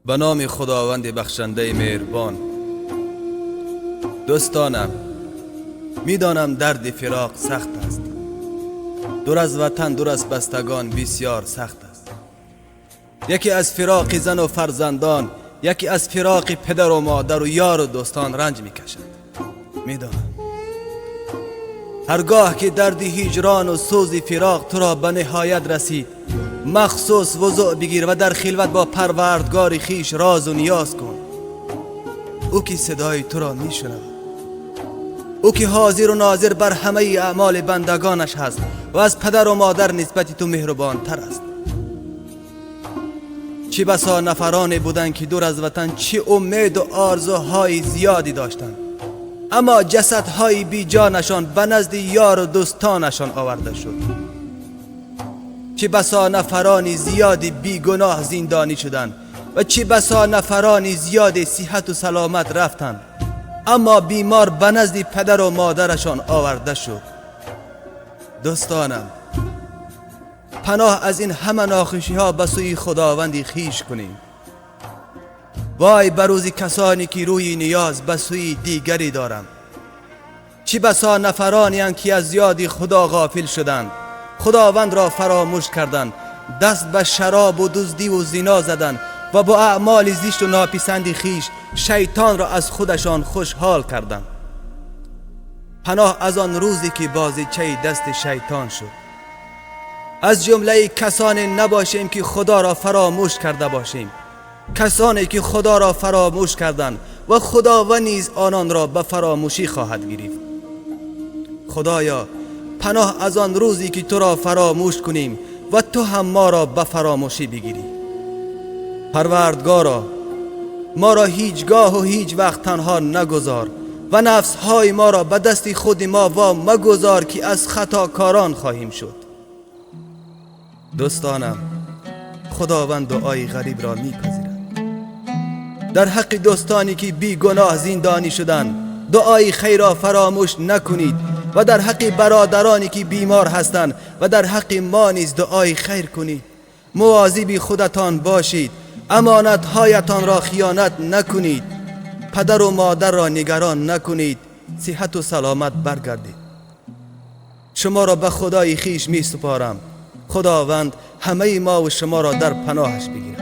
Ба номи Худованди бахшандаи меҳрибон. Дӯстонам, медонам, дарди фироқ сахт аст. Дур аз ватан, дур аз бастагон бисёр сахт аст. Яке аз фироқи зану фарзандон, яке аз фироқи падару модару ёру дӯстон ранҷ мекашад. Медонам, ҳаргоҳ ки дарди ҳиҷрону сӯзи фироқ туро ба ниҳоят расид, махсус вузӯъ бигир ва дар хилват бо Парвардгори хиш розу ниёз кун. Ӯ ки садои туро мешунавад, ӯ ки ҳозиру нозир бар ҳамаи аъмоли бандагонаш ҳаст ва аз падару модар нисбати ту меҳрубонтар аст. Чӣ басо нафароне буданд, ки дур аз ватан чӣ умеду орзуҳои зиёде доштанд, аммо ҷасадҳои беҷонашон ба назди ёру дӯстонашон оварда шуд. Чӣ басо нафарони зиёди бегуноҳ зиндонӣ шуданд ва чӣ басо нафарони зиёди сиҳату саломат рафтанд, аммо бемор ба назди падару модарашон оварда шуд. Дӯстонам, паноҳ аз ин ҳама нохушиҳо ба сӯи Худованди хиш кунем. Вой ба рӯзи касоне ки рӯи ниёз ба сӯи дигаре доранд. Чӣ басо нафаронеанд, ки аз ёди Худо ғофил шуданд, Худовандро фаромӯш карданд, даст ба шаробу дуздиву зино заданд ва бо аъмоли зишту нописанди хиш шайтонро аз худашон хушҳол карданд. Паноҳ аз он рӯзе ки бозичаи дасти шайтон шуд. Аз ҷумлаи касоне набошем, ки Худоро фаромӯш карда бошем. Касоне ки Худоро фаромӯш карданд ва Худованд низ ононро ба фаромӯшӣ хоҳад гирифт. Худоё, паноҳ аз он рӯзе ки туро фаромӯш кунем ва ту ҳам моро ба фаромӯшӣ бигирӣ. Парвардгоро, моро ҳеҷ гоҳу ҳеҷ вақт танҳо нагузор ва нафсҳои моро ба дасти худи мо во магузор, ки аз хатокорон хоҳем шуд. Дӯстонам, Худованд дуои ғарибро мепазирад. Дар ҳаққи дӯстоне ки бегуноҳ зиндонӣ шуданд, дуои хайрро фаромӯш накунед ва дар ҳаққи бародароне ки бемор ҳастанд ва дар ҳаққи мо низ дуои хайр кунед. Мавозиби худатон бошед, амонатҳоятонро хиёнат накунед, падару модарро нигарон накунед. Сиҳату саломат баргардед. Шуморо ба Худои хиш месупорам. Худованд ҳамаи мо ва шуморо дар паноҳаш бигирад.